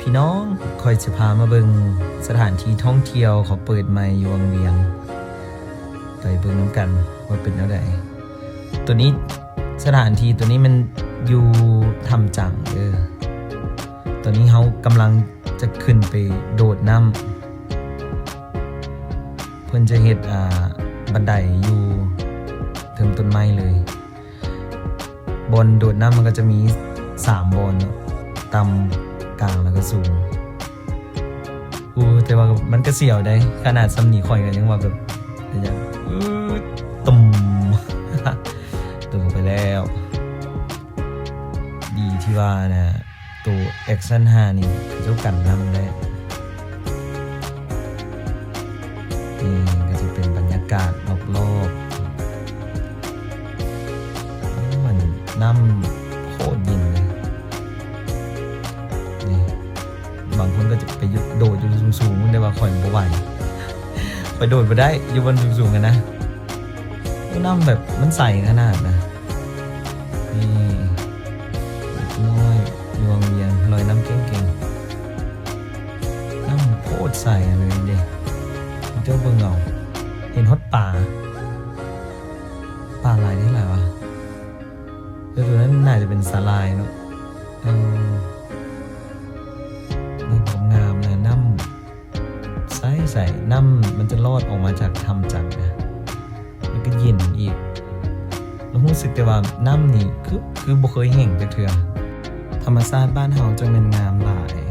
ພີ່ນ້ອງ, ຂ້ອຍຊິພາມາເບິ່ງສະຖານທີ່ທ່ອງທ່ຽວເຂົາເປີດໃໝ່ຢູ່ວັງວຽງ. ໄປເບິ່ງນຳກັນວ່າເປັນແນວໃດ. ໂຕນີ້ ສະຖານທີ່ໂຕນີ້ມັນຢູ່ຖ້ຳຈັງເດີ້. ຕອນນີ້ເຮົາກຳລັງຈະຂຶ້ນໄປໂດດນ້ຳ. ເພິ່ນຈະເຮັດ ອ່າ ບັນໄດຢູ່ເທິງຕົ້ນໄມ້ເລີຍ. ບ່ອນໂດດນ້ຳມັນກໍຈະມີສາມບ່ອນເນາະ, ຕ່ຳ ກາງ ແລ້ວກໍສູງ. ໂອ້ ແຕ່ວ່າມັນກໍສຽວເດ້, ຂະໜາດສ່ຳນີ້ຂ້ອຍກໍຍັງວ່າແບບ ອື ຕຸ່ມ ຕົກລົງໄປແລ້ວ. ດີທີ່ວ່ານະ ໂຕແອັກຊັນຫ້ານີ້ເຂົາເຈົ້າກັນນ້ຳໄດ້. ນີ້ກໍຈະເປັນບັນຍາກາດລອບໆ. ໂອ້ ມັນ ນ້ຳໂຄດເຢັນເລີຍ. ນີ້ ບາງຄົນກໍຈະໄປໂດດຢູ່ສູງໆ ແຕ່ວ່າຂ້ອຍບໍ່ໄຫວ, ຂ້ອຍໂດດບໍ່ໄດ້ຢູ່ບ່ອນສູງໆ ຫັ້ນນະ. ໂອ້ ນ້ຳແບບມັນໃສຂະໜາດນະ. ນີ້ ເດັກນ້ອຍຢູ່ວັງວຽງລອຍນ້ຳເກັ່ງໆ. ນ້ຳໂຄດໃສເລີຍເດ້. ເຈົ້າເບິ່ງເອົາ, ເຫັນຮອດປາ. ປາຫຼາຍແທ້ຫຼາຍວະ. ແຕ່ໂຕນັ້ນໜ້າຈະເປັນສາຫຼ່າຍເນາະ. ເອີ ນີ້ ຄວາມງາມນະ, ນ້ຳໃສໆ, ນ້ຳມັນຈະລອດອອກມາຈາກຖ້ຳຈັງນະ, ແລ້ວກໍເຢັນອີກ. ແລ້ວຮູ້ສຶກແຕ່ວ່ານ້ຳນີ້ຄື ຄືບໍ່ເຄີຍແຫ້ງຈັກເທື່ອ. ທຳມະຊາດບ້ານເຮົາຈັ່ງແມ່ນງາມຫຼາຍ.